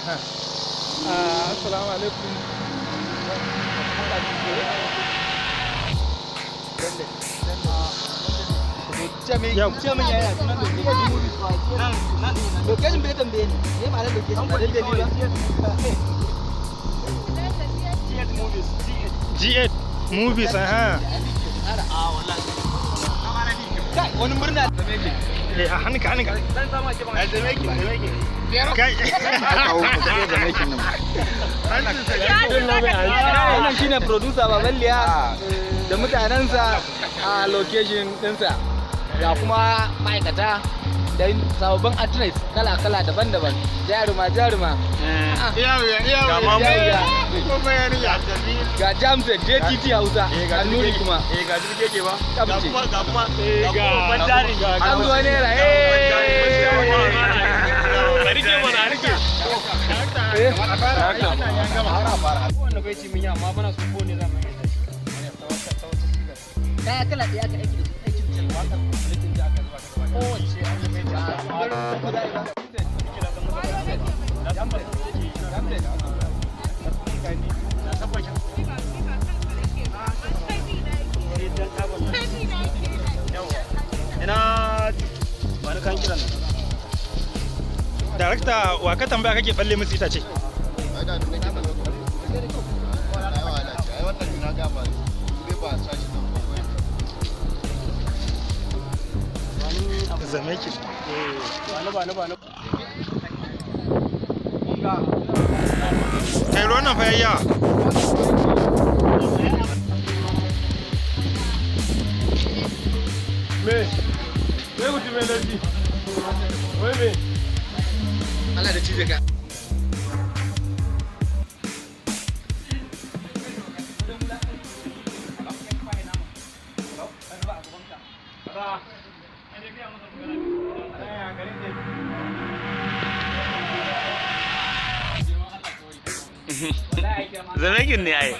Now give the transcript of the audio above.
Assalamu alaikum. Yau. Location bai tambaye ni. Me ma'anar location ba dandali ba? G8 Movies, aha. Kai, wani murna. Eh, a hannunka, hannunka. Kai. Wannan shine producer Baballiya da mutanensa a location ɗinsa. Ga kuma ma'aikata da sababbin actress kala-kala, daban-daban. Jaruma, jaruma. Ga Jamset JTT Hausa, Annuri kuma. Eh, ga jirge ba. Kamce. Ga kuma ga An zo naira, eh. Rike mana, rike. Eh. Kowanne bai ci min yi, amma bana so kowanne za mu yi shi. Kaya kala ɗaya aka aiki da su, aikin can Wakar complete da aka zuba ta gaba. Kowace an yi bai ci. Ina ba kan kiran nan. Darakta, wa ka tambaya kake balle musu itace? Ai da nake da ai wahala ce ai wannan, na ga ba dai ba a sashi nan ba kawai. Zame ki. Ba ba ba. Kai, ruwan nan fa yayi yawa. Me? Me mutum mai laifi? Wai me? Allah da cije ka. Zamekin ne ai.